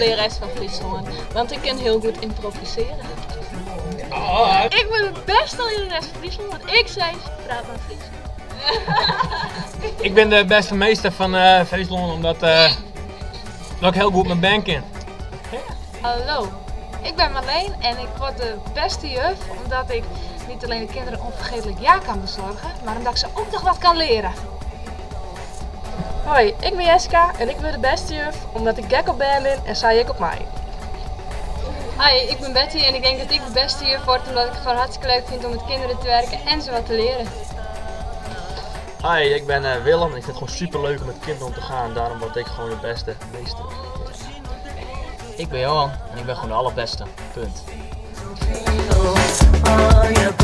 learares fan Fryslân, want ik kin hiel goed ymprovisearje. Ik ben de bêste learares fan Fryslân, want ik sis, praat mar Frysk. Ik bin de bêste master fan uh, Fryslân omdat uh, dat ik hiel goed mei bern kin. Hallo, ik ben Marleen en ik word de beste juf omdat ik niet alleen de kinderen onvergetelijk jaar kan bezorgen, maar omdat ik ze ook nog wat kan leren. Hoi, ik ben Jessica en ik wurd de bêste juf omdat ik gek op bern bin en sy ek op my. Hi, ik ben Betty en ik denk dat ik de beste juf word omdat ik het gewoon hartstikke leuk vind om met kinderen te werken en ze wat te leren. Hi, ik ben uh, Willem en ik vind het gewoon super leuk om met kinderen om te gaan. Daarom word ik gewoon de beste meester. Ik ben Johan en ik ben gewoon de allerbeste. Punt. Oh,